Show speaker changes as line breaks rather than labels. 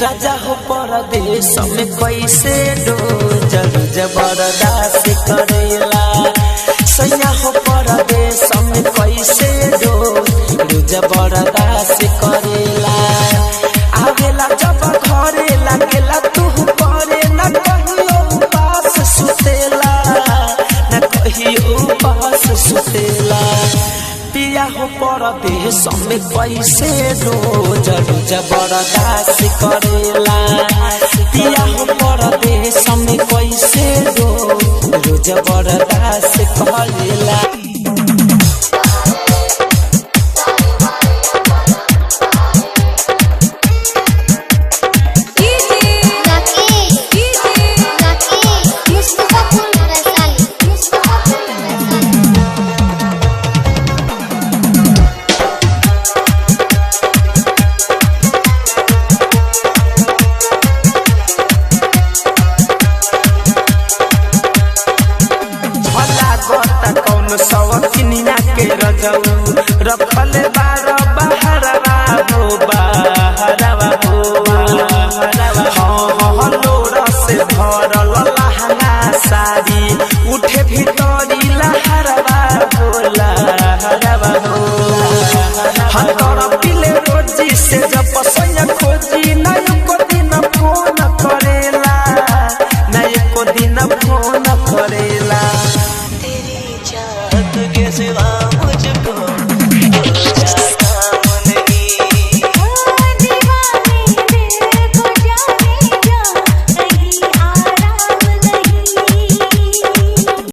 राजा हो परदेश में कैसे डोज जबरदस्त करेला। सैया हो परदेश में कैसे डोज जबरदस्त करेला। आवेला जब घरे लागेला तू करे न कहियो पास सुतेला, न कहियो पास सुतेला। पिया हो परदेश में कैसे रोज जबरदस्त करेला। पिया हो परदेश में कैसे रोज जबरदस्त करेला।